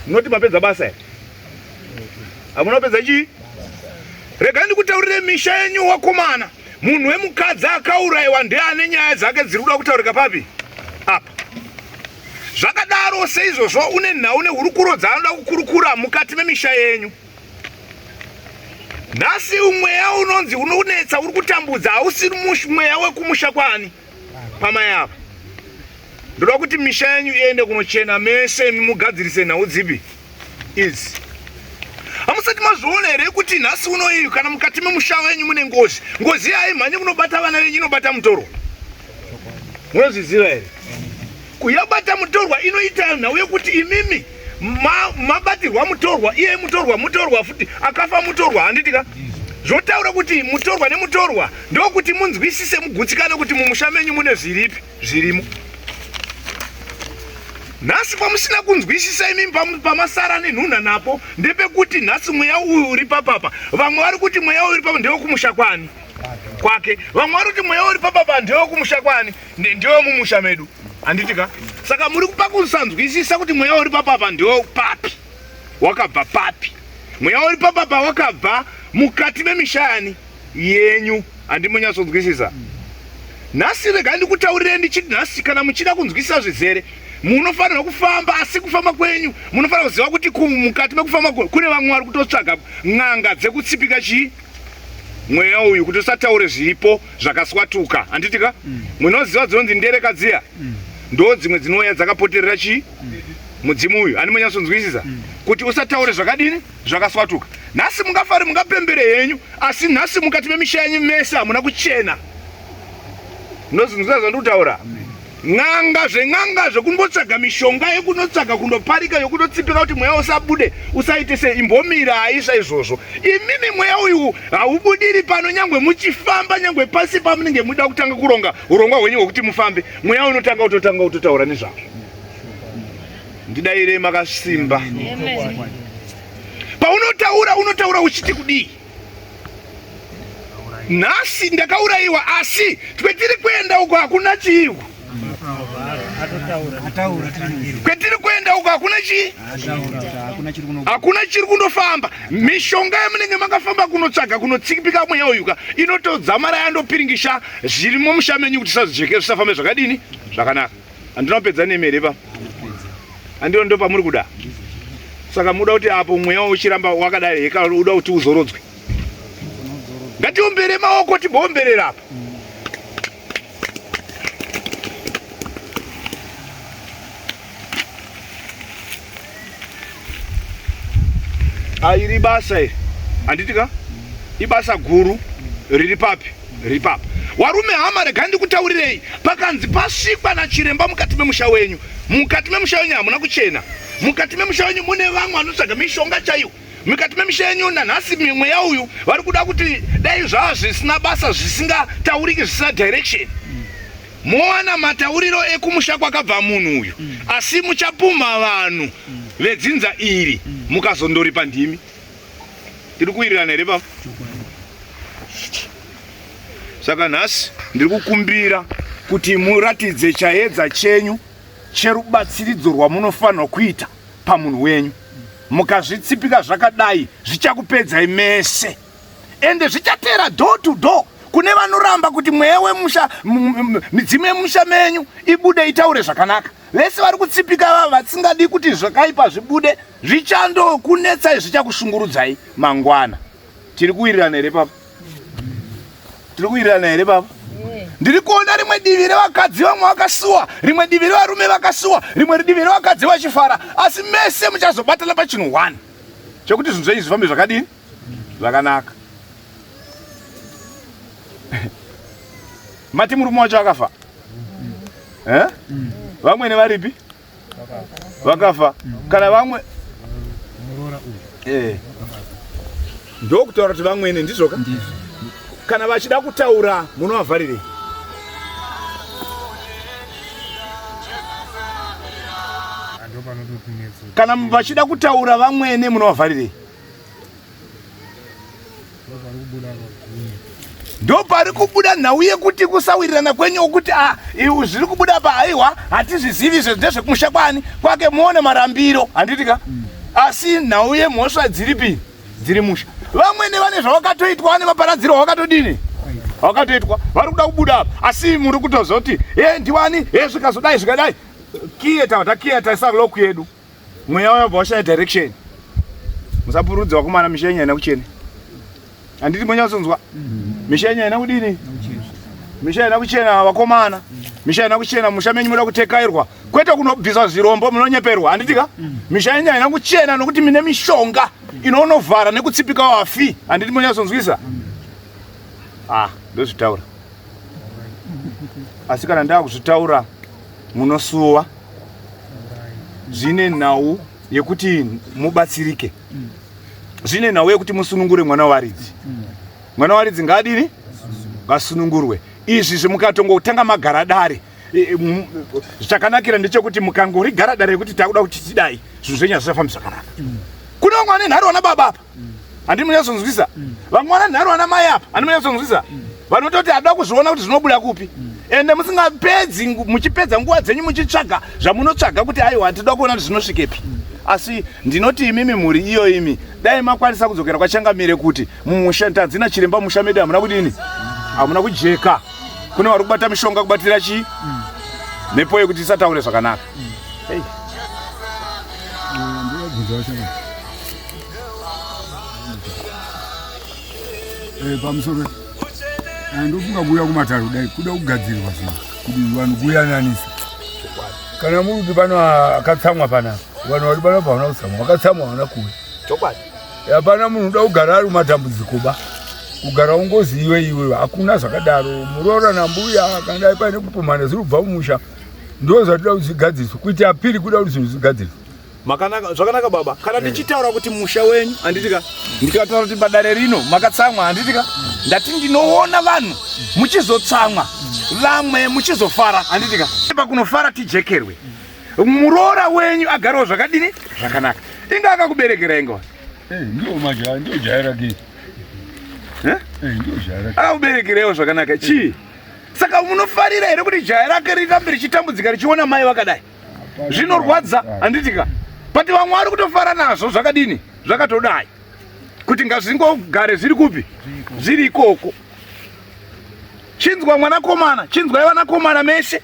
Munoti mapedza basa here? Hamuna kupedza chii? Regai ndikutaurire misha yenyu wakomana. Munhu wemukadzi akaurayiwa ndiye ane nyaya dzake dziri kuda kutaurika papi? Apa. Zvakadaro seizvozvo une nhau nehurukuro dzaanoda kukurukura mukati memisha yenyu. Nhasi mweya unonzi unonetsa uri kutambudza hausiri mweya wekumusha kwani? Pamai apa. Ndoda kuti misha yenyu iende kunochena mese imi mugadzirise nhau dzipi idzi. Hamusati mazviona here kuti nhasi uno iyi kana mukati memusha wenyu mune ngozi, ngozi haimhanye kunobata vana venyu, inobata mutorwa. Munozviziva here? Kuyabata mutorwa inoita nhau yekuti imimi mabatirwa mutorwa, iye mutorwa, mutorwa futi akafa mutorwa, handiti ka? Zvotaura kuti mutorwa nemutorwa ndokuti munzwisise mugutsikane kuti mumusha menyu mune zviripi zvirimo. Nhasi pamusina kunzwisisa imi pamasara nenhunha napo ndepekuti nhasi mweya uyu uri papapa. Vamwe vari kuti mweya uyu uri papa ndewekumusha kwani kwake, vamwe vari kuti mweya uri papapa ndewekumusha kwani ndewemumusha medu, handiti ka? Saka muri kupa kusanzwisisa kuti mweya uri papapa ndewepapi, wakabva papi? Mweya uri papapa wakabva mukati memisha yani yenyu handimunyatsonzwisisa nhasi regai ndikutaurirei ndichiti nhasi kana muchida kunzwisisa zvizere munofanirwa kufamba asi kufamba kwenyu munofanira kuziva kuti mukati mekufamba kune vamwe vari kutotsvaga n'anga dzekutsipika chii mweya uyu kuti usataure zviripo zvakaswatuka handiti ka mm. munoziva dzinonzi ndereka dziya mm. ndo dzimwe dzinouya dzakapoterera chii mm. mudzimu uyu ani munyatsonzwisisa kuti usataure zvakadini zvakaswatuka. Nhasi mungafare mungapembere henyu, asi nhasi mukati memisha yenyu mese hamuna kuchena. Ndozvinzwa zvandikutaura. N'anga zven'anga zvekungotsvaga mishonga yekunotsvaga kundoparika yokunotsipika kuti mweya usabude usaite sei, imbomirai saizvozvo. Imimi mweya uyu haubudiri pano, nyangwe muchifamba, nyangwe pasi pamunenge muda kutanga kuronga urongwa hwenyu hwekuti mufambe, mweya unotanga kutotanga kutotaura nezvazvo. Ndidaire makasimba. Paunotaura unotaura uchiti kudii? Nhasi ndakaurayiwa asi kwetiri kuenda uko hakuna chii uko. Kwetiri kuenda uko hakuna chii? Hakuna chiri kundofamba. Mishonga yamunenge makafamba kunotsvaga kunotsikipika mweya uyu ka inotodzamara yandopiringisha zviri mumusha menyu kuti sazvijeke zvisafambe zvakadini? Zvakanaka. Handina kupedza nemi here pa? Handiro ndo pamuri kuda. Saka muda kuti apo mweya uchiramba wakadai heka uda kuti uzorodzwe. Ngatiombere maoko tiboomberera apa. Airi basa iri. Handiti ka? Ibasa guru riri papi? Riri papa. Warume hama regai ndikutaurirei pakanzi pasvikwa nachiremba mukati memusha wenyu. Mukati memusha wenyu hamuna kuchena. Mukati memusha wenyu mune vamwe vanotsvaga mishonga chaiyo. Mukati memisha yenyu nanhasi mweya uyu vari kuda kuti dai zvava zvisina basa zvisingatauriki zvisina direction. Mowana matauriro ekumusha kwakabva munhu uyu mm. asi muchapumha vanhu mm. vedzinza iri mm. mukazondoripa ndimi. Tiri kuwirirana here baba? Saka nhasi ndiri kukumbira kuti muratidze chaedza chenyu cherubatsiridzo rwamunofanirwa kuita pamunhu wenyu. Mukazvitsipika zvakadai zvichakupedzai mese. Ende zvichateera door to door kune vanoramba kuti mweya wemusha midzimu yemusha menyu ibude itaure zvakanaka. Vese vari kutsipika vava vasingadi kuti zvakaipa zvibude zvichandokunetsai zvichakushungurudzai mangwana. Tiri kuwirirana here papa? Tiri kuwirirana here papa? Ndiri kuona rimwe divi revakadzi vamwe vakasuwa, rimwe divi revarume vakasuwa, rimwe divi revakadzi vachifara, asi mese muchazobatana pachinhu one chekuti zvinhu zvenyu zvifambe zvakadini? Zvakanaka. Mati murume wacho akafa? Eh? Vamwene varipi? Vakafa. Kana vamwe eh. Ndokutaura kuti vamwene ndizvoka? Kana vachida kutaura munovavharirei? Kana vachida kutaura vamwene munovavharirei? Ndopari kubuda nhau yekuti kusawirirana kwenyu okuti ah, zviri kubuda pa aiwa hatizvizivi izvo ndezvekumusha kwani kwake muone marambiro handiti ka mm. Asi nhau yemhosva dziripi? Dziri musha. Vamwene vane zvavakatoitwa, vane maparadziro wakatodini? Wakatoitwa. Vari kuda kubuda apa. Asi muri kutozoti, "Eh, ndiwani? Eh, zvikazodai zvikadai." Kiye tawa takiya taisa lock yedu. Mweya wabva washaya direction. Musapurudze vakomana misha yenyu haina kuchena. Handiti monyatsonzwa? Misha yenyu haina kudini? Misha haina kuchena vakomana. Misha haina kuchena, musha menyu munoda kutekairwa. Kwete kunobvisa zvirombo munonyeperwa, handiti ka? Misha yenyu haina kuchena nokuti mine mishonga inonovhara nekutsipika wafi. Handiti monyatsonzwisa? Ah, ndozvitaura. Asi kana ndakuzvitaura munosuwa. Zvine nhau yekuti mubatsirike. Zvine nhau yekuti musunungure mwana waridzi. Mwana waridzi ngaadini? Ngasunungurwe. Izvi zvimukatongotanga magara dare. Chakanakira ndechekuti mukangorigara dare rekuti takuda kuti tidai, zvinhu zvenyu hazvichafambi zvakanaka. Kune vamwe vane nharo vana baba apa. Handiti munyatsonzwisa? Vamwe vane nharo vana mai apa. Handiti munyatsonzwisa? Vanototi hada kuzviona kuti zvinobuda kupi. Ende musingapedzi muchipedza nguva dzenyu muchitsvaga zvamunotsvaga kuti aiwa tinoda kuona kuti zvinosvikepi. Asi ndinoti imimi mhuri iyo imi dai makwanisa kudzokera kwachangamire kuti mumusha tadzina chiremba musha medu hamuna kudini? Hamuna kujeka. Kune vari kubata mishonga kubatira chii? Mhepo yekuti isataure zvakanaka. Hey. Pamusoro ndofunga kuuya kumatare kudai kuda kugadzirwa zvinhu kuti vanhu kuyananisa. Kana muri kuti pano akatsamwa panapa, vanhu vari panapa havana kutsamwa, vakatsamwa havana kuuya. Chokwadi. Hapana munhu uda kugara ari mumatambudziko ba. Kugara ungozi iwe iwe hakuna zvakadaro. Muroora nambuya kana dai paine kupumhana zviri kubva mumusha ndo zvatoda kuti zvigadziriswe. Kuita apiri kuda kuti zvinhu zvigadziriswe. Makanaka, zvakanaka baba. Kana tichitaura kuti musha wenyu, handiti ka? Ndikataura kuti padare rino makatsamwa, handiti ka? Ndati ndinoona vanhu muchizotsamwa, vamwe muchizofara, handiti ka? Pakunofara tijekerwe. Muroora wenyu agarewo zvakadini? Zvakanaka. Inga akakuberekera inga. Ndio majaya, ndio jaya rake. Eh? Ndio jaya rake. Akakuberekerewo zvakanaka. Chii? Saka munofarira here kuti jaya rake rirambe richitambudzika richiona mai vakadai? Zvinorwadza, handiti ka? But vamwe vari kutofara nazvo zvakadini? Zvakatodai. Kuti ngazvingogare zviri kupi? Zviri ikoko. Chinzwa mwanakomana, chinzwai vanakomana mese.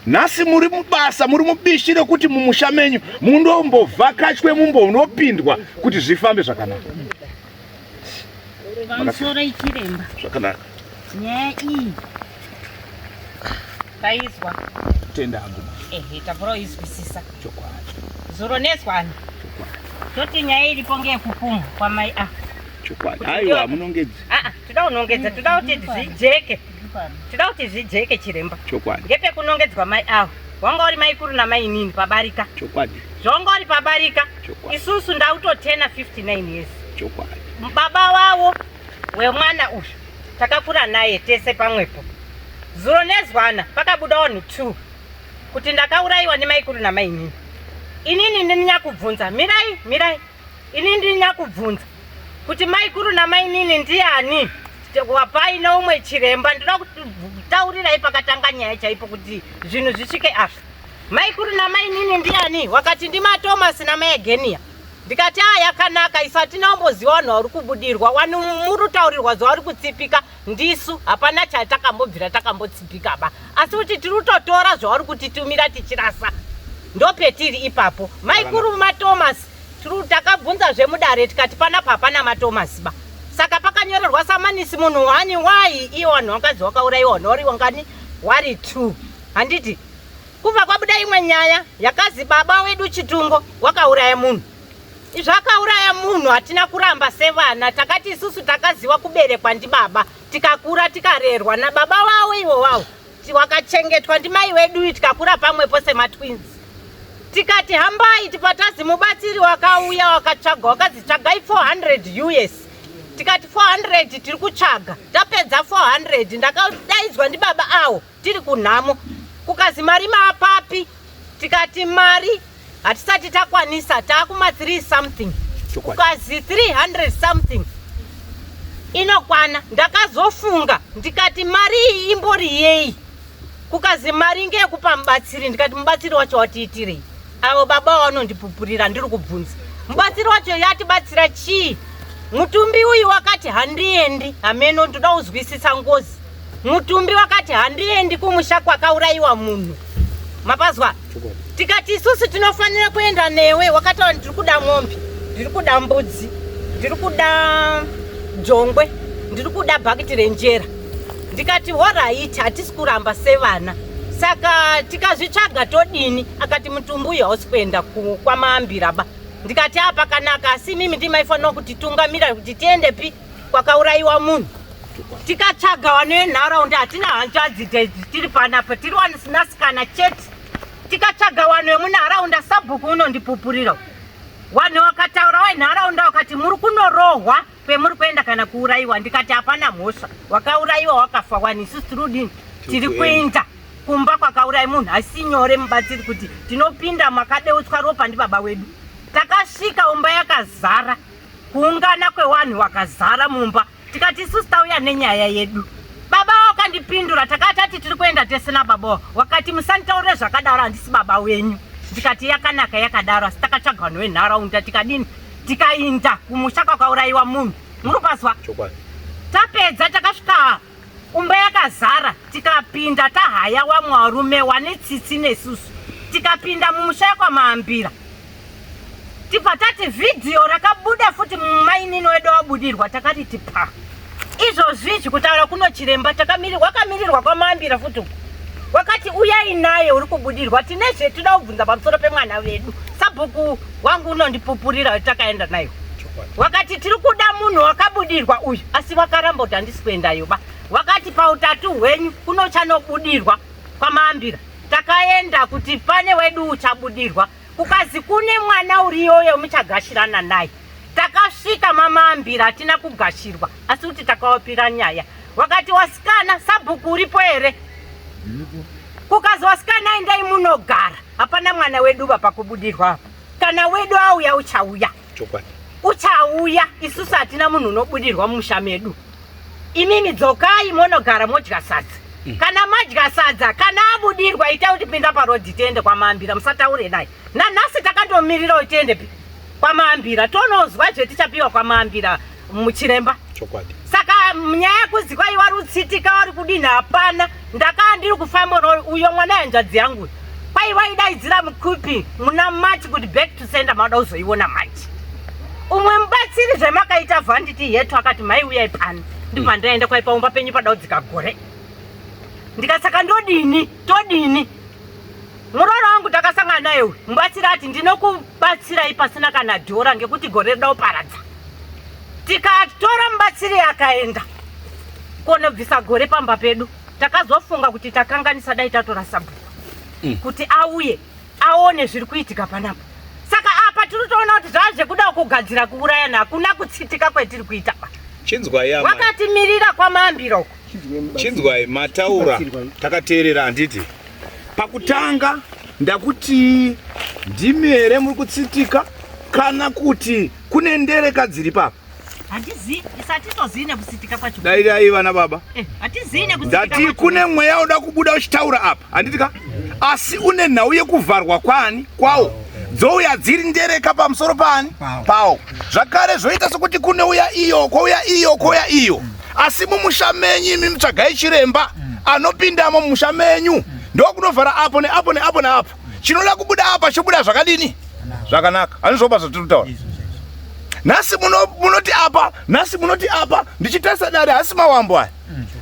Nhasi muri mubasa, muri mubishi rekuti mumusha menyu mundombovhakachwe mumbonopindwa kuti zvifambe zvakanaka. Pamusoro ichiremba. Zvakanaka. Nyaya iyi taizwa. Tenda hangu. Ehe, tapura izwisisa. Chokwadi. Zuro nezwani. Chokwadi. Toti nyaya iripo ngeyekupumha kwamai a. Chokwadi. Aiwa, munongedzi. Ah, toda kunongedza, toda kuti zvijeke. Toda kuti zvijeke chiremba. Chokwadi. Ngepekunongedzwa mai avo. Wanga uri maikuru namainini pabarika. Chokwadi. Zvawanga uri pabarika. Chokwadi. Isusu ndautotena 59 years. Chokwadi. Baba wavo wemwana uyu takakura naye tese pamwepo. Zuro nezwana pakabuda vanhu 2 kuti ndakaurayiwa nemaikuru namainini. Inini ndini nyakubvunza, mirai mirai. Ini ndini nyakubvunza kuti maikuru namainini ndiani? Wapai neumwe chiremba, ndinoda kutaurirai pakatanga nyaya chaipo kuti zvinhu zvisvike apa. Maikuru namainini ndiani? Wakati ndimaThomas namaEgenia. Ndikati a yakanaka, isu hatina kumboziva vanhu vari kubudirwa, wani muri kutaurirwa zuva vari kutsipika ndisu, hapana chatakambobvira takambotsipika ba, asi kuti tiri kutotora zvavari kutitumira tichirasa, ndopetiri ipapo. Maikuru maThomas takabvunza zvemudare tikati panapa hapana maThomas ba, saka pakanyorerwa samanisi munhu wani wai iye vanhu vakazi wakaurayiwa vanhu vari wangani wari 2 handiti. Kubva kwabuda imwe nyaya yakazi baba wedu Chitungo wakauraya munhu. Izvo akauraya munhu hatina kuramba sevana, takati isusu takaziwa kuberekwa ndibaba, tikakura tikarerwa nababa wawo iwo wawo, wakachengetwa ndimai wedu tikakura pamwepo sematwins. Tikati hambai tipatazi mubatsiri wakauya wakatsvaga wakazi tsvagai 400 US. Tikati 400 tiri kutsvaga, tapedza 400 ndakadaidzwa ndibaba awo tiri kunhamo kukazi mari maapapi tikati mari hatisati takwanisa taakuma 3 something kukazi 300 something inokwana. Ndakazofunga ndikati mari iyi imbori yei? Kukazi mari ngeyekupa mubatsiri. Ndikati mubatsiri wacho watiitirei? Avo baba vanondipupurira ndiri kubvunza. Mubatsiri wacho yatibatsira chii? Mutumbi uyu wakati handiendi, hameno ndoda kuzwisisa ngozi. Mutumbi wakati handiendi kumusha kwakaurayiwa munhu. Mapazwa? Tikati isusu tinofanira kuenda newe, wakataura ndiri kuda mombe, ndiri kuda mbudzi, ndiri kuda jongwe, ndiri kuda bhakiti renjera. Ndikati horaiti, hatisi kuramba sevana. Saka tikazvitsvaga todini? Akati mutumbi uyu hausi kuenda kwamaambira ba. Ndikati apa kanaka, asi imimi ndimaifanira kutitungamira kuti tiende pi kwakaurayiwa munhu. Tikatsvaga vanhu venharaunda, hatina hanzvadzi tiri panapa, tiri vanasikana chete. Tikatsvaga vanhu vemunharaunda, sabhuku unondipupurira. Vanhu vakataura venharaunda vakati muri kunorohwa kwemuri kuenda kana kuurayiwa. Ndikati hapana mhosva, wakaurayiwa wakafa wani, isusu tiri kudini? Tiri kuenda kumba kwakauraya munhu. Asi nyore mubatsiri kuti tinopinda makadeutswa ropa ndibaba wedu. Takasvika umba yakazara, kuungana kwewanhu wakazara mumba. Tikati isusu tauya nenyaya yedu. Baba wakandipindura, takatati tiri kuenda tese nababa. Wakati musanditaurire zvakadaro, handisi baba wenyu. Ndikati yakanaka yakadaro, asi takatsvaga vanhu venharaunda tikadini, tikainda kumusha kwakaurayiwa munhu. Muri kupazwa? Chokwadi. Tapedza takasvika umba yakazara, tikapinda tahaya wamwe varume wane tsitsi nesusu. Tikapinda mumusha yekwamaambira, tibva tati vhidhiyo rakabuda futi mumainini wedu wabudirwa. Takati tipa izvozvizvi kutaura kuno chiremba wakamirirwa kwamaambira futi uku. Wakati uyai naye uri kubudirwa, tine zvetinoda kubvunza pamusoro pemwana wedu. Sabhuku wangu unondipupurira takaenda nayo. Wakati tiri kuda munhu wakabudirwa uyu, asi wakaramba kuti handisi kuendayo ba. Wakati pautatu hwenyu kuno chanobudirwa kwamaambira. Takaenda kuti pane wedu uchabudirwa, kukazi kune mwana uriyoyo muchagashirana naye. Takasvika mamaambira hatina kugashirwa, asi kuti takawapira nyaya. Wakati wasikana, sabhuku uripo here? Kukazi wasikana endai munogara, hapana mwana wedu va pakubudirwa apa. Kana wedu auya uchauya. Chokwadi. Uchauya, isusu hatina munhu unobudirwa mumusha medu. Imimi dzokai monogara modya sadza. Kana madya sadza, kana abudirwa ita kuti pinda parodhi tiende kwamaambira, musataure naye. Nanhasi takandomirira kuti tiende pi kwamaambira, tonozwa zvetichapiwa kwamaambira muchiremba. Chokwadi. Saka nyaya yekuzi kwaiwa rutsitika wari kudini hapana. Ndakaa ndiri kufamba uyo mwana hanzvadzi yangu kwaiwa idaidzira mukupi muna March kuti back to sender, mauda kuzoiona manje. Umwe mubatsiri zvemakaita vhanditi yetu akati mai uyai pano, ndibva ndaenda kwai paumba penyu padaudzika gore. Ndikasaka ndodini todini. Muroora wangu takasangana naye uyu mubatsiri ati ndinokubatsirai pasina kana dhora ngekuti gore rida kuparadza. Tikatora mubatsiri akaenda konobvisa gore pamba pedu. Takazofunga kuti takanganisa, dai tatora sabhuku kuti auye aone zviri kuitika panapa. Saka apa tiri kutoona kuti zvazvekuda kugadzira kuurayana, hakuna kutsitika kwetiri kuita pa. Chinzwai amai. Wakatimirira kwamaambira uko. Chinzwai mataura takateerera handiti. Pakutanga ndakuti ndimi here muri kutsitika kana kuti kune ndereka dziri papa? Hatizii, isatitozii nekusitika kwacho. Dairai vana baba. Hatizii nekusitika Ndati kune mweya uda kubuda uchitaura apa handiti ka, asi une nhau yekuvharwa kwani kwawo, dzouya dziri ndereka pamusoro paani pawo. Zvakare zvoita sokuti kune uya iyo kwouya iyo kwouya iyo, asi mumusha menyu imi mutsvagai chiremba anopindamo mumusha menyu, ndokunovhara apo neapo neapo neapo. Chinoda kubuda apa chobuda zvakadini? Zvakanaka. Handizvoba zvatiri kutaura nhasi. Munoti apa nhasi, munoti apa. Ndichitarisa dare hasi mawambo aya,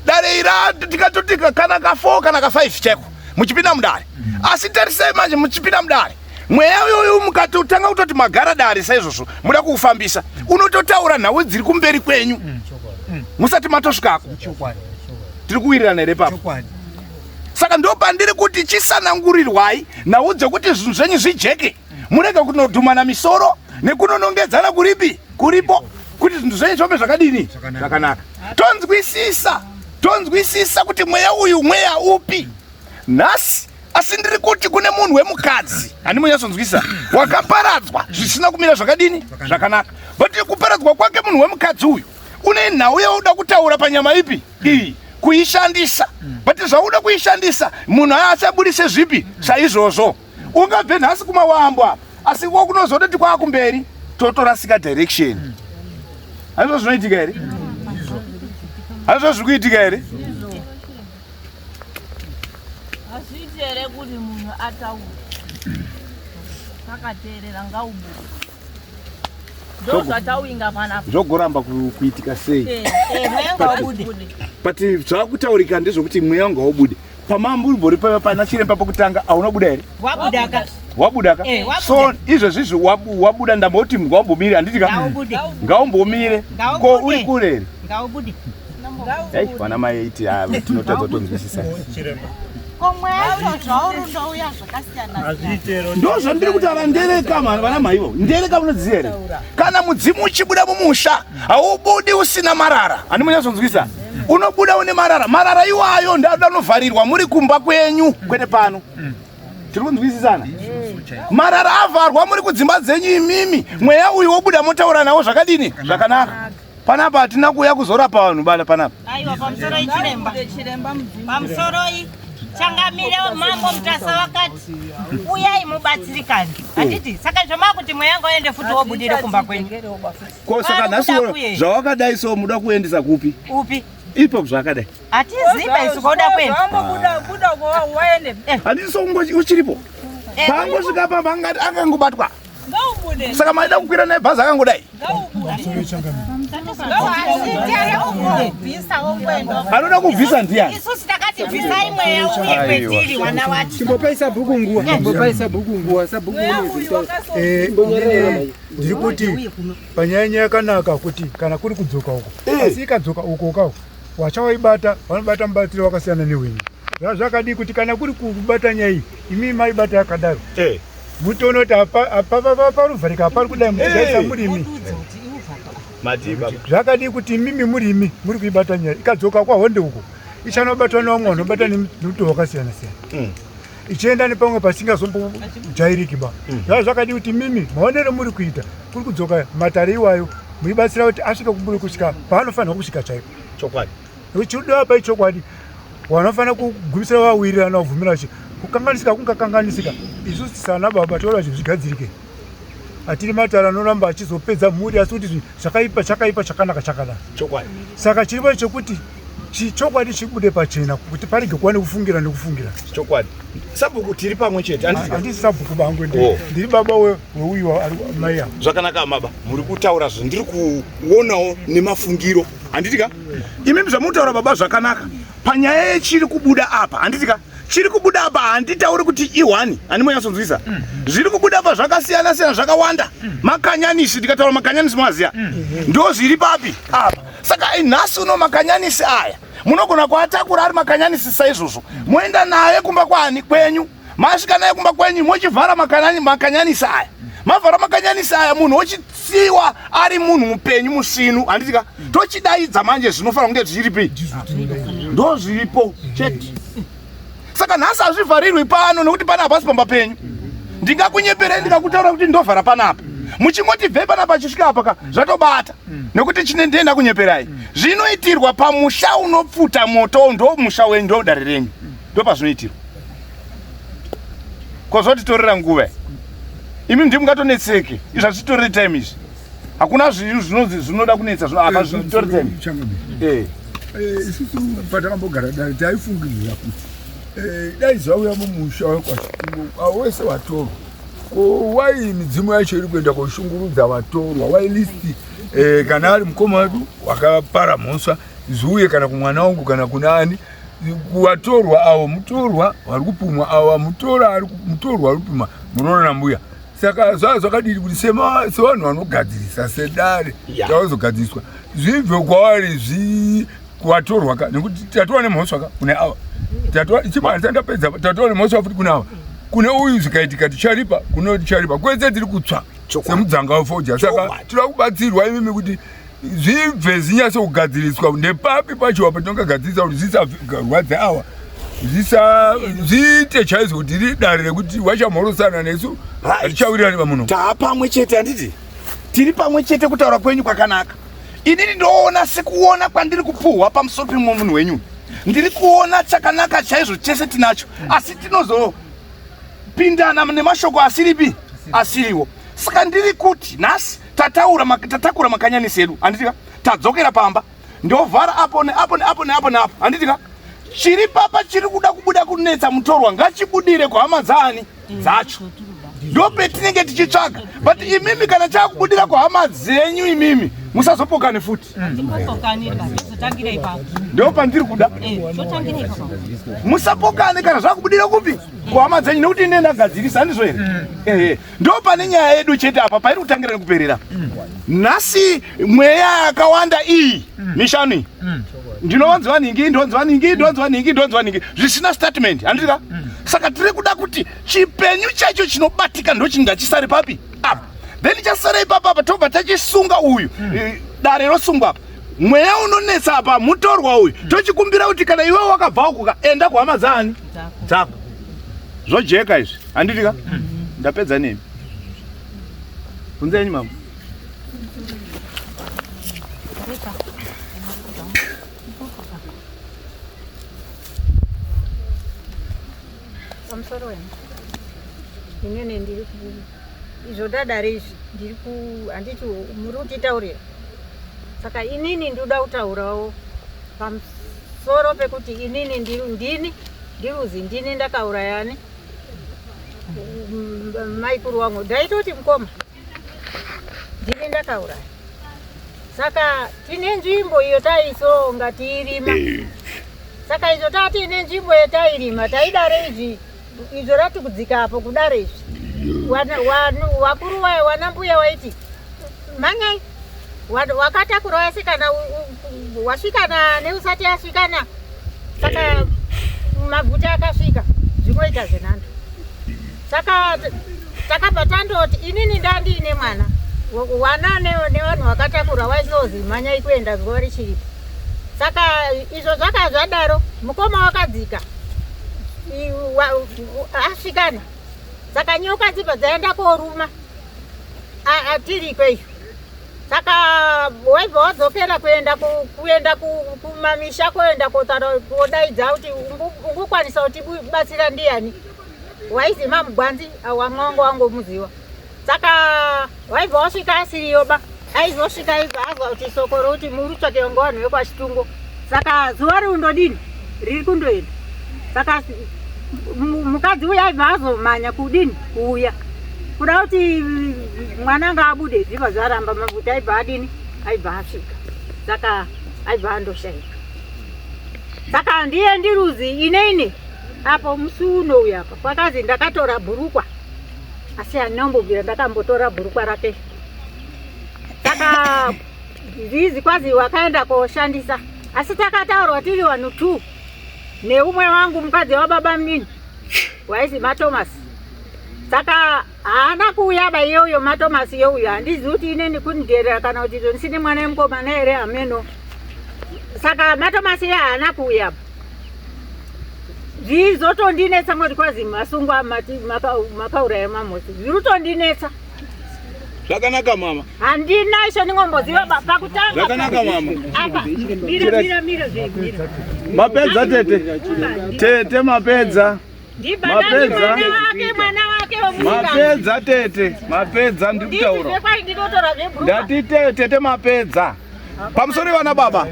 dare ira tikatoti kana ka 4 kana ka 5 chaiko muchipinda mudare. Asi tarisai manje, muchipinda mudare mweya uyoyo mukatotanga kutoti magara dare saizvozvo muda kuufambisa, unototaura nhau dziri kumberi kwenyu musati matosvikako. Tiri kuwirirana here papo? Saka ndo pandiri kuti chisanangurirwai nhau dzekuti zvinhu zvenyu zvijeke, murege kunodhumana misoro nekunonongedzana kuripi kuripo, kuti zvinhu zvenyu zvombe zvakadini zvakanaka. Tonzwisisa, tonzwisisa kuti mweya uyu mweya upi nhasi. Asi ndiri kuti kune munhu wemukadzi, handimunyatsonzwisisa, wakaparadzwa zvisina kumira zvakadini zvakanaka. But kuparadzwa kwake munhu wemukadzi uyu une nhau yauda kutaura panyama ipi iyi kuishandisa, but zvauda kuishandisa munhu achabudise zvipi saizvozvo. Ungabve nhasi kumawambo apa, asi ko kunozototi kwakumberi totorasika direction. Hazvo zvinoitika here? Hazvo zviri kuitika here? Hazviiti here kuti munhu ataure takateerera ngaubude ndozvatawinga panapa Zvogoramba kuitika sei? Eh, eh, mweya ngaubude. But zvakutaurika ndezvekuti mweya ngaubude. Pamamburi paiva pana chiremba pokutanga aunobuda here? Wabudaka. Wabudaka? Eh, wabuda. So izvezvi izvi wabuda ndamboti ngaumbomire handiti ka? Ngaubude. Ngaumbomire. Ko uri kure here? Ngaubude. Hey, vana mai iti ah, tinotadza kutonzwisisa. Ko mweya wacho zvauri ndouya zvakasiyana siyana. Ndozvandiri kutaura ndereka mani vana maivo. Ndereka munodziziva here? Kana mudzimu uchibuda mumusha haubudi usina marara. Handi munyatsonzwisa? Unobuda une marara. Marara iwayo ndoda anovharirwa muri kumba kwenyu kwete pano. Tiri kunzwisisana? Marara avharwa muri kudzimba dzenyu imimi. Mweya uyu wobuda motaura nawo zvakadini? Zvakanaka. Panapa hatina kuuya kuzorapa vanhu bana panapa. Aiwa pamusoroi chiremba. Pamusoroi changamire mambo Mutasa vakati uyai mubatsirikane. Handiti saka zvamakuti mweya ngaende futi wobudire kumba kwenyu. Ko saka nhasi zvawakadai so muda kuendesa kupi? Upi? Ipo zvakadai. Hatiziva isu kwauda kuenda. Handiti so uchiripo. Paangosvika pamba angangobatwa. Saka maida kukwira naye bhazi akangodai. Anoda kubvisa ndiyani? Isusu takati bvisai mweya uye kwetiri wana wacho. Chimbopai sabhuku nguwa, chimbopai sabhuku nguwa, sabhuku eh, ndiri kuti panyaya nyaya yakanaka kuti kana kuri kudzoka uko eh. asi ikadzoka uko ukawo wachawaibata vanobata mubatiro wakasiyana newenyu zvazvakadii kuti kana kuri kubata nyaya iyi imi maibata yakadaro eh. Mutoona kuti paruvharika hapari kudai muchigaisa murimi. Zvakadii kuti imimi murimi muri kuibata nyaya ikadzoka kwahonde uko ichanobatwa nevamwe vanobata nemutoo wakasiyana siyana mm. ichienda nepamwe pasingazombojairiki ba mm. zvaa zvakadii kuti imimi maonero muri kuita kuri kudzoka matare iwayo muibatsira kuti asvike kumburi kusvika paanofanirwa kusvika chaipo chokwadi Chiudiwa pai chokwadi wanofanira kugumisira vawirirana vabvumira vachi kukanganisika kungakanganisika isu sana baba toda zvinhu zvigadzirike hatiri matara anoramba achizopedza mhuri asi kuti zvakaipa chakaipa chakanaka chakanaka chokwadi saka chiripo chekuti chokwadi chibude pachena kuti parege kuva nekufungira nekufungira chokwadi sabhuku tiri pamwe chete handisi sabhuku bangu oh. ndiri baba weuyu mai avo zvakanaka maba muri kutaura zvandiri kuonawo nemafungiro handiti ka imimi zvamutaura baba zvakanaka panyaya yechiri kubuda apa handiti ka chiri kubuda apa handitauri kuti ihwani handi monyatsonzwisa mm. zviri kubuda apa zvakasiyana siyana zvakawanda mm. makanyanisi ndikataura makanyanisi maziya mm. ndo zviri papi apa saka nhasi uno makanyanisi aya munogona kuatakura ari makanyanisi saizvozvo moenda naye kumba kwani kwenyu masvika naye kumba kwenyu mochivhara makanyanisi aya mavhara makanyanisi aya munhu ochitsiwa ari munhu mupenyu musvinu handiti ka tochidaidza manje zvinofanira kunge zviripi ndo zviripo chete saka nhasi hazvivharirwi pano nekuti pana hapasi pamba penyu ndingakunyeperei ndikakutaura kuti ndovhara panapa muchingoti bve panapa achisvika apa ka zvatobata nekuti chine ndienda kunyeperai zvinoitirwa pamusha unopfuta moto ndo musha wenyu ndo dare renyu ndopazvinoitirwa ko zvotitorera nguva imi ndi mungatonetseke izvi hazvitorere time izvi hakuna zvinhu zvinonzi zvinoda kunetsa zvino apa zvitori time eh. eh, isusu patakambogara dare taifungirira kuti eh, dai zvauya mumusha wekwachipingo wese watorwa ko wai midzimu yacho iri kuenda koshungurudza vatorwa wai list kana ari mukoma wedu wakapara mhosva zviuye kana kumwana wangu kana kuna ani kuvatorwa avo mutorwa vari kupumwa ava mutora ari mutorwa ari kupumwa muroora nambuya saka zvaa zvakadini kuti sevanhu vanogadzirisa sedare tavazogadziriswa zvibve kwavari zvi kuvatorwa ka nekuti tatova nemhosva ka kune ava chibandisa ndapedza tatova nemhosva futi kune ava kune uyu zvikaitika ticharipa kune uyu ticharipa kwese tiri kutsva semudzanga wefodya saka tinoda kubatsirwa imimi kuti zvibve zvinyatso kugadziriswa ndepapi pacho apa tinongagadzirisa kuti zvisarwadze awa zviite chaizvo kuti riri dare rekuti vachamhorosana nesu hatichawirirani vamuno taa pamwe chete handiti tiri pamwe chete kutaura kwenyu kwakanaka inini ndoona sekuona kwandiri kupuhwa pamusoro pemumwe munhu wenyu ndiri kuona chakanaka chaizvo chese tinacho asi tinozo Kupindana nemashoko asiripi asiriwo. Saka ndiri kuti nhasi tataura tatakura makanyanisi edu, handiti ka? Tadzokera pamba ndovhara apo neapo neapo neapo neapo, handiti ka? Chiri papa chiri kuda kubuda kunetsa mutorwa ngachibudire kuhama dzaani dzacho, ndopetinenge tichitsvaga. But imimi kana chakubudira kuhama dzenyu imimi musazopokane futi. Ndopandiri kuda musapokane kana zvakubudira kupi kuhama dzenyu, nekuti ine ndagadzirisa, handizvo here? Ehe, ndo pane nyaya yedu chete apa pairi kutangira nekuperera. Nhasi mweya yakawanda iyi mishanu iyi, ndinonzwa nhingi, ndonzwa nhingi, ndonzwa nhingi, ndonzwa nhingi, zvisina statement, handiti ka? Saka tiri kuda kuti chipenyu chacho chinobatika ndochinga chisare papi apa, then chasara ipapa apa tobva tachisunga uyu. Dare rosungwa apa, mweya unonetsa apa mutorwa uyu, tochikumbira kuti kana iwe wakabva uku ka, enda kuhama dzaani dzako. Zvojeka izvi, handiti ka? Ndapedza nemi, bvunzenyi mama. Pamusoro wenu, inini ndiri ku izvo dadare izvi ndiri ku handiti muri kutitaurira, saka inini ndoda kutaurawo pamusoro pekuti inini ndiri ndini ndiruzi ndini ndakaurayani maikuru wangu, ndaitoti mukoma, ndini ndakauraya. Saka tine nzvimbo iyo taisonga tiirima. Saka izvo tatine nzvimbo yetairima, taidare izvi, izvo rati kudzika apo kudare izvi, wakuru wana mbuya waiti mhanyai, wakatakura wasikana wasvikana neusati asvikana. Saka maguta akasvika zvingoita zvenhando. Saka takabva tandoti inini ndandiine mwana wana nevanhu vakatakura, waisozi mhanyai kuenda zuva richiripo. Saka izvo zvaka zvadaro, mukoma wakadzika asvikana. Saka nyoka dzibva dzaenda koruma tiri ikweyo. Saka waibva wadzokera kuenda kuenda kumamisha kuenda kotaura kodaidza kuti ungokwanisa kutibatsira ndiani, waizi mamugwanzi wamwangu wangomuziwa. Saka waibva wasvika asiriyo ba, aizosvika aibva azwa kuti soko rokuti muri kutsvakiwa ngevanhu vekwachitungo. Saka zuva riundodini riri kundoenda. Saka mukadzi uyu aibva azomhanya kudini kuuya kuda kuti mwana ngaabude, zvibva zvaramba, mafuta aibva adini aibva asvika. Saka aibva andoshaika. Saka ndiye ndiruzi ineine apo musi uno uyu apa kwakazi ndakatora bhurukwa, asi handinombobvira ndakambotora bhurukwa rake. Saka zizi kwazi wakaenda koshandisa, asi takataurwa tiri vanhu two neumwe wangu mukadzi wababa munini waizi maThomas. Saka haana kuuya ba iyoyo maThomas iyoyo, handizivi kuti ineni kunditerera kana kuti ndisine mwana wemukomana here, hameno. Saka maThomas iye haana kuuya, zvizotondinetsa ngoti kwazi masungwa makauraya mamosi, zviri kutondinetsa. Zvakanaka mama. Handina isho ndingomboziva pakutanga. Zvakanaka mama. Apa mira, mira, mira zve, mira. Mapedza tete? Tete, mapedza? Ndibadani Mapedza? mwana wake, mwana wake wemusikana. Mapedza tete? Mapedza? Ndiri kutaura. Ndizve ndinotora zvebhurukwa. Ndati tete, mapedza? Pamusoro vana baba,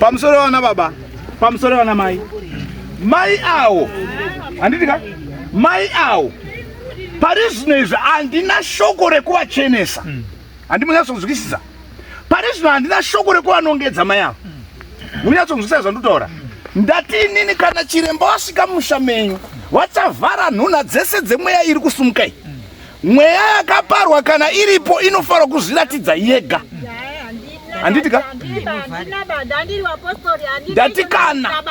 pamusoro vana baba, pamusoro vana mai, mai awo, handiti ka? Mai awo pari zvino izvi handina shoko rekuvachenesa, handi munyatsonzwisisa? Pari zvino handina shoko rekuvanongedza mai avo, munyatsonzwisisa zvandinotaura? Ndati inini kana chiremba wasvika musha menyu, vachavhara nhunha dzese dzemweya iri kusumuka iyi. Mweya yakaparwa kana iripo inofanira kuzviratidza yega, handiti ka? Handina bada, handiri vapostori, handina. Ndati kana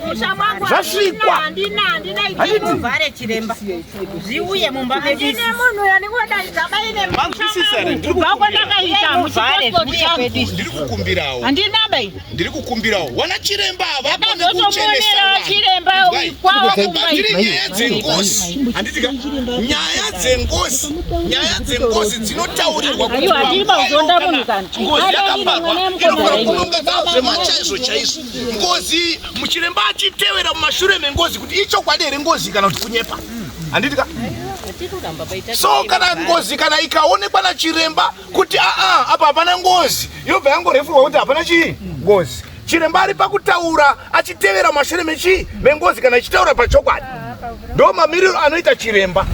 Musha mwangu zvasvikwa. handina, handina. Handiti? Vhare chiremba zviuye mumba medu. Ndine munhu yandingodaidza baine. Manzwisisa here? Ndiri Kubva kwandakaita muchipostori changu. Ndiri kukumbirawo. Handina bai. Ndiri kukumbirawo, wana chiremba havakone Ndakazotomonera chiremba kwavo kumba. Tiri nyaya dzengozi, handiti ka? Nyaya dzengozi, nyaya dzengozi dzinotaurirwa kuti Aiwa, handiri pakuzonda munhu kana. Ngozi yakaparwa Mwana inofanira yemukomana. kunongedza zvemachaizvo chaizvo ngozi, muchiremba achitevera mumashure mengozi kuti ichokwadi here ngozi kana kuti kunyepa. Handiti ka? So kana ngozi kana ikaonekwa nachiremba kuti aa apa hapana ngozi, yobva yangorefurwa kuti hapana chii ngozi. Chiremba ari pakutaura achitevera mashure mechii mengozi kana ichitaura pachokwadi. Ndo mamiriro anoita chiremba.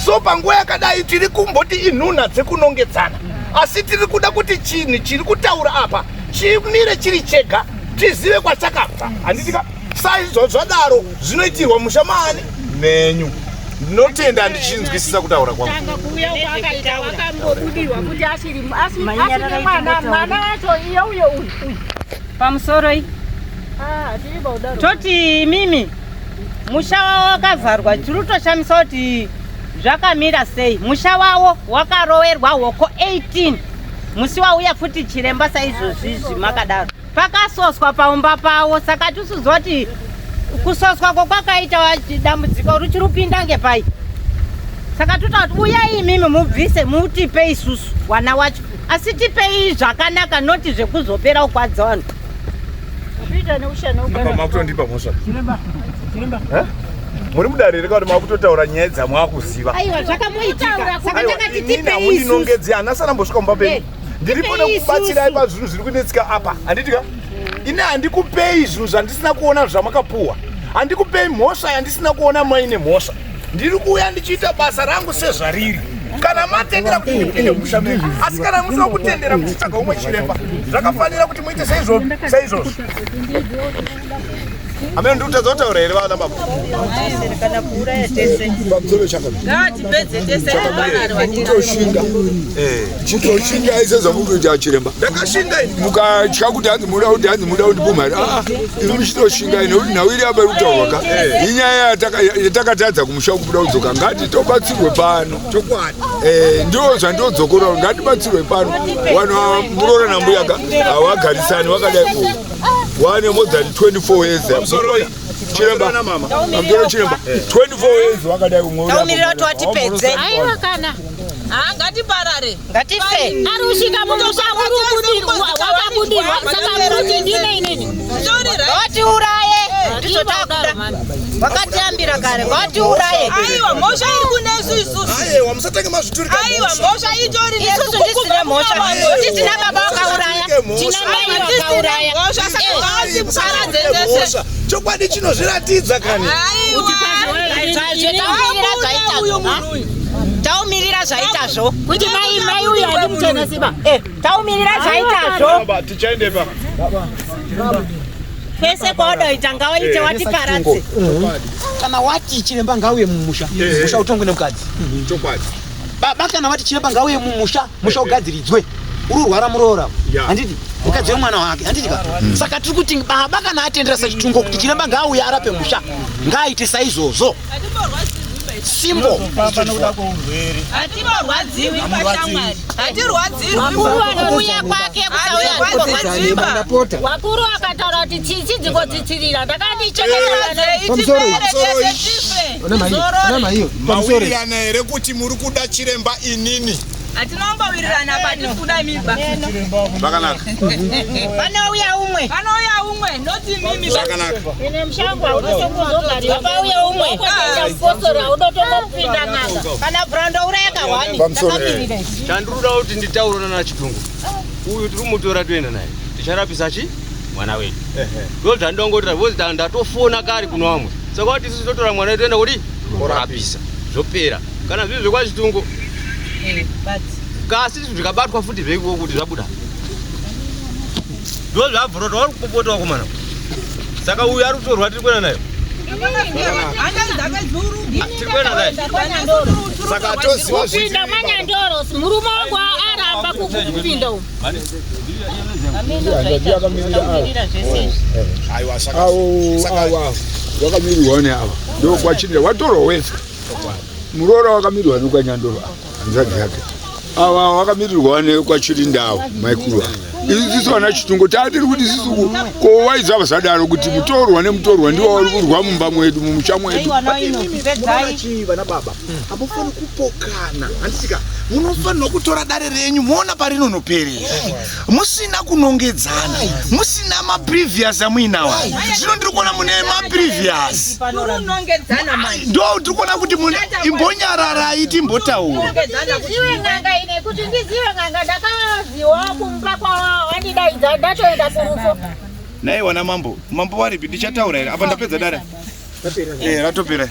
So panguva yakadai tiri kumboti inhunha dzekunongedzana, asi tiri kuda kuti chinhu chiri kutaura apa chimire chiri chega, tizive kwachakabva. Handiti ka? Saizvo zvadaro zvinoitirwa musha maani menyu. Ndinotenda ndichinzwisisa kutaura kwangu. Tanga kuuya kwakaita wakambobudirwa kuti asiri asiri mwana mwana wacho iye uyo uyu uyu. Pamusoro iyi. Ah, tiri paudaro. Toti mimi musha wavo wakavharwa, tiri kutoshamisa kuti zvakamira sei. Musha wavo wakarowerwa hoko 18 musi wauya futi chiremba saizvozvizvi makadaro. Pakasoswa paumba pavo, saka tisuziva kuti kusoswa ko kwakaita dambudziko ruchirupinda ngepai. Saka totaura kuti uyai imimi mubvise mutipe isusu wana wacho, asi tipei zvakanaka, noti zvekuzopera kukwadza vanhu. Kuita neushana Apa makutondipa mhosva. Eh? Muri mudare here kuti makutotaura nyaya dzamwakuziva? Aiwa, zvakamuitika, saka Aiwa, takati inini tipei isusu. hamundinongedzi, hana sana mbosvika mumba penyu. Eh, Ndiripo tipei nekubatsirai isusu. pazvinhu zviri kunetsika apa. Handiti ka? Ini handikupei zvinhu zvandisina kuona zvamakapuwa. Handikupei mhosva yandisina kuona maine mhosva. Ndiri kuuya ndichiita basa rangu sezvariri. Kana matendera kuti ndipinde musha menyu, asi kana musina kutendera muchitsvaga umwe chiremba, zvakafanira kuti muite seizvozvo seizvozvo. Amene ndikutadza kutaura here vana baba? Kana kuuraya tese. Pamusoro chakadai. Ngatipedze tese. Kutoshinga. Chitoshinga ise zvamukuita chiremba. Ndakashinga ini. Mukatya kuti hanzi muda kuti hanzi muda kundipumha here? Aa, imi muchitoshinga nekuti nhau iri apa iri kutaurwa ka inyaya yatakatadza kumusha kubuda kudzoka, ngatitobatsirwe pano. Chokwadi. Ndio zvandiodzokora, ngatibatsirwe pano. Vanhu ava muroora nambuya ka havagarisani vakadai ku wane more than 24 years. Pamusoroi. Chiremba. Na mama. Pamusoro chiremba, 24 years vakadai kumwe. Taumirira kuti watipedze. Aiwa kana. Ah, ngatiparare. Ngatife. Ari kusvika mumusha uri kubudirwa, wakabudirwa, saka kuti ndine inini. Sorry, right? Ngatiuraye, ndizvo takuda. Wakatiambira kare, ngatiuraye. Aiwa, mhosva iri kunesu isusu. Aiwa, musatange mazviturika. Aiwa, mhosva itori nesu. Isusu ndisine mhosva kuti tina baba wakauraya, tina mai wakauraya. Mhosva, saka ngatiparadze tese. Chokwadi chinozviratidza kani. Aiwa. Taumirira zvaitazvo, taumirira zvaitazvo. Kuti mai mai uyu handimuchenesiba. Taumirira zvaitazvo. Baba, tichaendepa. Kwese kwaudaita ngawaite, watiparadze. Kana wati chiremba ngauye mumusha, musha utongwe nemukadzi. Chokwadi. Baba kana vati chiremba ngauye mumusha, musha ugadziridzwe, uri urwara muroora, handiti mukadzi wemwana wake, handiti ka? Saka tiri kuti baba kana atendera sechitungo kuti chiremba ngauye arape musha, ngaaite saizvozvo. Simbo. Hatimborwadziwi pashamwari. Hatirwadziwi. Vakuru vanouya kwake kusauya. Hatirwadziwi. Vakuru vakataura kuti tsitsi dzikotsitsirira, ndakati chengetera. Tipere tese tife. Tizorore. Mawirirana here kuti muri kuda chiremba inini? Hatinombowirirana patikuda miba. Zvakanaka. Panouya umwe. Panouya umwe, noti mimi. Zvakanaka. Ine mushango haunotongozogarira. Pauya umwe. Mupostori haunotongopinda n'anga. Kana brando uraya kahwani. Pamusoro. Takamirira isu. Chandinoda kuti nditaure nana Chitungu, uyu tiri kumutora toenda naye ticharapisa chi mwana wedu, ndo zvandongotira because ndatofona kare kuno vamwe, saka kuti isusu totora mwana wedu toenda kuti korapisa, zvopera. Kana zviri zvekwaChitungu kasi zvikabatwa futi zveiko kuti zvabuda, ndo zvabvurota vari kupopota vakomana. Saka uyu ari kutorwa, tiri kuenda nayo, tiri kuenda naye. Saka toziva Kupinda mwanyandoro, murume wangu aramba kupinda umu. Taumirira zvese izvi. Aiwa, saka Avo ava vakamirirwa neava ndokwachinira watorwa wese. Muroora wakamirirwa nekwanyandoro, hanzvadzi yake. Ava vakamirirwa nekwachirinda, avo maikuru ava. Isusu vana Chitungo tatiri kuti isusu ko waizava zvadaro kuti mutorwa nemutorwa ndiwo vari kurwa mumba mwedu mumusha mwedu. Vana baba hamufani kupokana handitika munofanirwa kutora dare renyu moona parinonoperera musina kunongedzana musina maprevious amuinawo zvino ndiri kuona mune maprevious ndo tiri kuona kuti imbonyararai timbotaura ndizive n'anga ine kuti ndizive n'anga ndakaziwa kumba kwawandidaidza ndatoenda kurufu Nhai wana mambo, mambo waripi? Ndichataura here? Apa ndapedza dare. Eh, ratopera.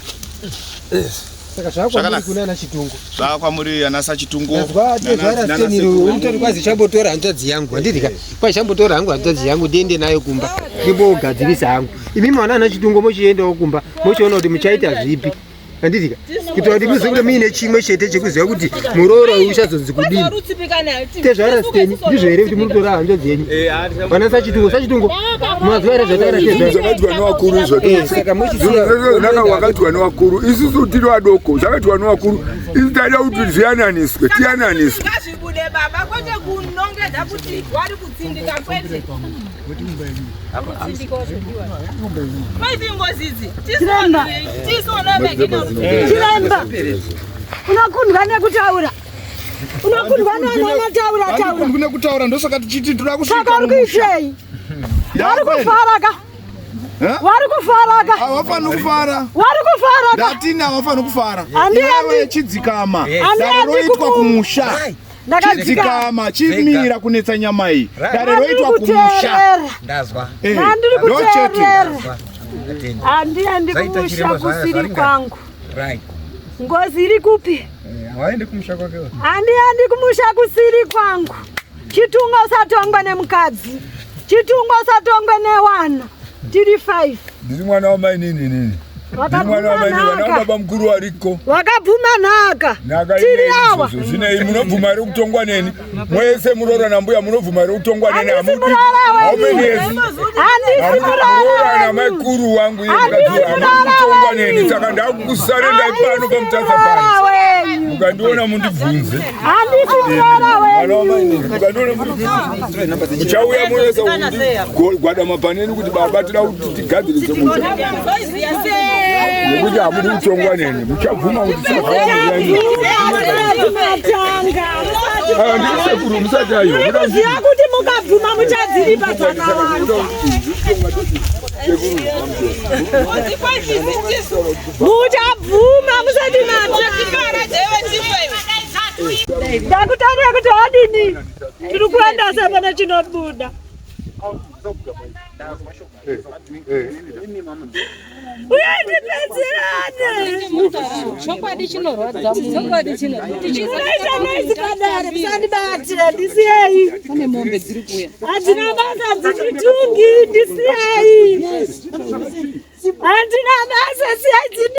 Saka zvakwamuri kuna ana Chitungo. Zvakwamuri ana Sachitungo. Ndazwa tezvara Stanley unotori kwazi chambotora hanzvadzi yangu. Handiti ka? Kwazi chambotora hangu hanzvadzi yangu ndiende nayo kumba. Ndimbogadzirisa hangu. Imi mwana ana Chitungo mochiendawo kumba mochiona kuti muchaita zvipi. Handiti ka? Kuitira kuti muzive kuti muine chimwe chete chekuziva kuti muroora uyu uchazonzi kudini. Tezvara Stanley ndizvo here kuti muri kutora hanzvadzi yenyu? Vana Sachitungo, Sachitungo mazuva here zvataura tezvara. Zvakaitwa nevakuru izvo. Saka muchisiya Zvakaitwa nevakuru. Isusu tiri vadoko, zvakaitwa nevakuru. Isu taida kuti zviyananiswe, tiyananiswe. Ngazvibude baba kwete kunongedza kuti wari kutsindika kwete. Chiremba. Chiremba. Unokundwa nekutaura. Unokundwa nevanhu vanotaura taura. Handikundwi nekutaura ndosaka tichiti toda kusvika. Saka uri kuitei? Vari kufara ka? Vari kufara ka? Havafaniri kufara. Vari kufara ka? Ndatini havafaniri kufara. Handiendi. Iwewe chidzikama. Handiendi Dare roitwa kumu- kumusha. Ndakadzikama. Chidzikama, chimira kunetsa nyama iyi. Dare roitwa kumusha. kuteerera. Ndazwa. Eh, Handiri ndochete. kuteerera. Handiendi Zvaita kumusha chiremba zvaya kusiri zvaringana. kwangu. Right. Ngozi iri kupi? Hawaendi kumusha kwake. Handiendi kumusha kusiri kwangu. Chitunga usatongwe nemukadzi. Chitunga usatongwe newana. Tiri 5. Ndiri mwana wamainini inini. Ndiri mwana wamainini, vana baba mukuru variko. Wakabvuma nhaka. Nhaka Tiri inei awa. izvozvo zvinei munobvuma here kutongwa neni? Mwese muroora nambuya munobvuma here kutongwa neni? Handisi Hamudi. muroora How many wenyu. years? Handisi muroora Muroora wenyu. namaikuru wangu iye Handisi mukadzi wangu muroora kutongwa neni wenyu. saka ndakukusarendai pano pamutasa Muroora pano. wenyu. Mukandiona mundibvunze. Handisi muroora Mwana wenyu. wamainini mukandiona mundibvunze. Muchauya moyesa kugwadama paneni kuti baba tida kuti tigadzirise musha. Nekuti hamudi kutongwa neni. Muchabvuma kuti Matanga. Ndiri sekuru musati aiwa. Muri kuziva kuti mukabvuma muchadziripa dzakawanda. Muchabvuma musati matanga. Ndakutaurira kuti wadini? Tiri kuenda sepane chinobuda. Uye ndipedzerane. Chokwadi chinorwadza chokwadi Munoita noise padare musandibatira ndisiyei. Kune mombe dziri kuuya. Handina basa dzichitungi ndisiyei. Handina basa siyai dzindi.